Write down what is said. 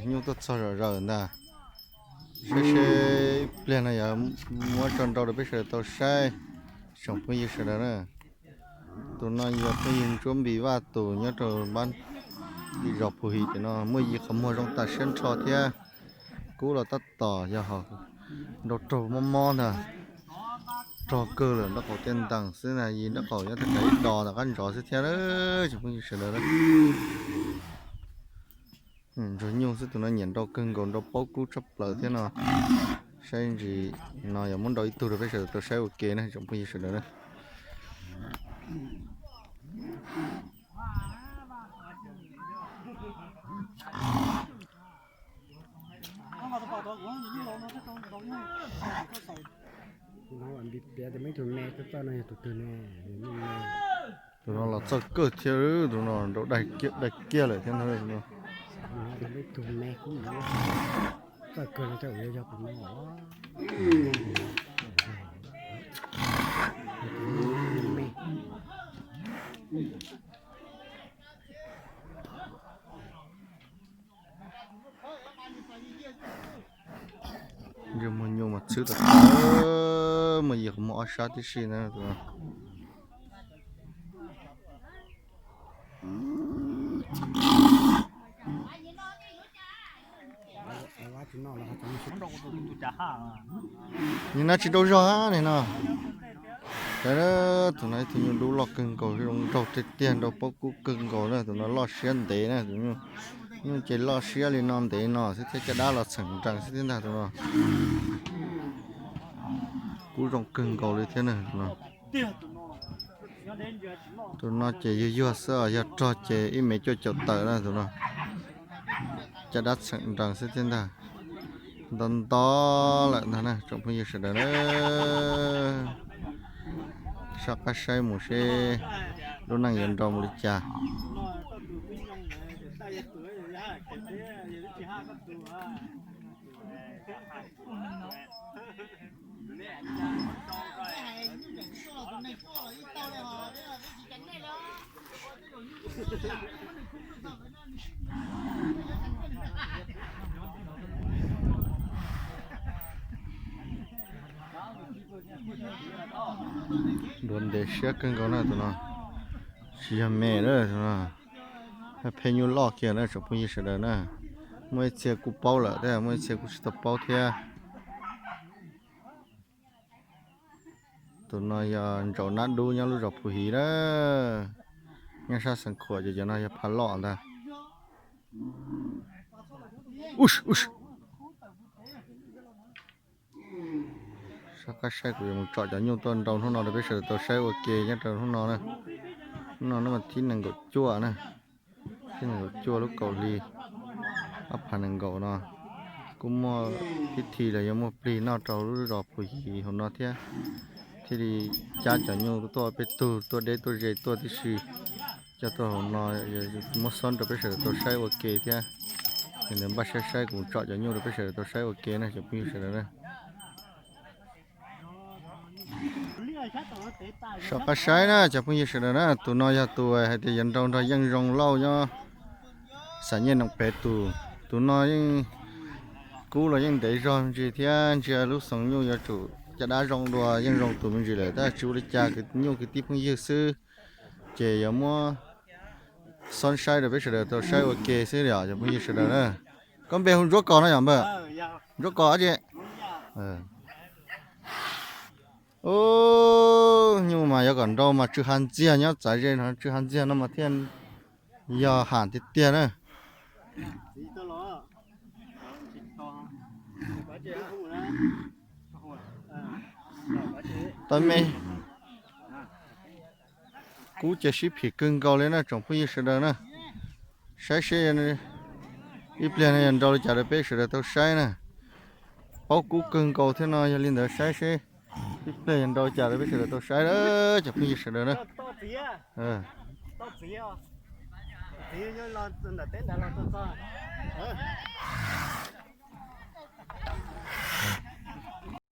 Nyuj tuaj txog zom zaws ntag. Saib seb ib pliag no yog muab tso nrau rau peb sawv daws tau saib, tsoom phooj ywg sawv daws na. Tus no yog phooj ywg Ntsuab Npis Vaj tus nyob rau npab tim zos Phu His tim no, muaj yim qhov muag zoo tam siab nrho thiab. Kub los tab tom yog nrau raug mob mob ntag, rog kawg lawm, nraub qaum tiaj ntees xwb na, yim nraub qaum nyob tag ib dos tom qab ntsov xwb thiab, tsoom phooj ywg sawv daws. Ntsuag nyuj xwb, tus no nyiam nrau kawg nkaus, nrau paub kub tshaj plaws thiab no. Saib ntsis no yog muab nrau ib tug rau peb sawv daws tau saib ua ke na, tsoom phooj ywg sawv daws na. Piav tias muaj ib tug me tuaj txawj no yog tus twg ne? Tus no los txawj kawg thiab, tus no nrau dai kiag lawm thiab ntag. Ib tug me kub txawj kawg li, ua yog tus no. Ntsej muag nyuj mas txhwb tag, muaj yim qhov muag ob sab tib si na. Nim no tsis nrau zog ne no. Tus no ib tug nyuj dub loj kawg nkaus, zoo nraug tiag tiag, nrau paub kub kawg nkaus na. Tus no loj siab ntev na, tus nyuj ces loj siab li no ntev no xwb thiab, caj dab los txheem nrees xwb thiab ntag tus no. Kub zoo kawg nkaus li thiab na tus no. Tus no ces yuag yuag xwb, yog rog ces ib mev cuaj caum tawm na tus no. Caj dab txheem nrees xwb thiab ntag. Nto nto lawm ntag na tsoom phooj ywg sawv daws na. Soj qab saib mus seb lub neej yuav nrau mus li cas. Duav ntev siab kawg nkaus na tus no. Tsis yog me lawm tus no. Pheej nyuj loj kiag na tsoom phooj ywg sawv daws na. Muaj ib txhia kuj paub lawm thiab, muaj ib txhia kuj tsis tau paub thiab. Tus no yog ntsaum nab dub nyob lub zos Phu His na. Nyob sab Xeev Khuam ces cov no yog phav loj ntag. Soj qab saib, kuv yuav mus tsom cov nyuj tuaj nrau hnub no rau peb sawv daws tau saib ua ke nyob rau hnub no na. Hnub no hnub thib nees nkaum cuaj na. Thib nees nkaum cuaj lub kaum hli ob phav nees nkaum no, kuj muaj ib thim los yuav muaj plig noj rau lub zos Phu His hauv no thiab. Thiaj li cab cov nyuj tuaj peb tug tuaj deb tuaj ze tuaj tib si, coj tuaj hauv no muab xob rau peb sawv daws tau saib ua ke thiab. Ces npaj saib saib, kuv tsom cov nyuj rau peb sawv daws tau saib ua ke na cov phooj ywg sawv daws na. Soj qab saib na cov phooj ywg sawv daws na, tus no yog tus hais tias yuav nrau nrog Yeej Zoo Lauj nyob Xam Nyiaj Noom Pev tus. Tus no yeej kub los yeej ntev zog me ntsis thiab, ntsia lub xeev nyuj yuav tsum caj dab zoo dua Yeej Zoo tus me ntsis lawm, tab tsis ua li cas, kwv nyuj kwv tij phooj ywg xwb. Ces yuav muab xob saib rau peb sawv daws tau saib ua ke xwb li os cov phooj ywg sawv daws na. Koj npe hu Ntsuab Kos no yom npawg? Ntsuab Kos dab tsi? Ub, nyuj mas yuav kom nrau mas tsw ha ntxiag nyob txav ze no, tsw ha ntxiag no mas thiaj yog ham tiag tiag na. Tau me, kub ces sib phim kawg nkaus li na tsoom phooj ywg sawv daws na. Saib seb ib pliag no yog nrau li cas rau peb sawv daws tau saib na. Paub kub kawg nkaus thiab no, yog li ntawd saib seb ib pliag yog nrau li cas rau peb sawv daws tau saib na cov phooj ywg sawv daws na.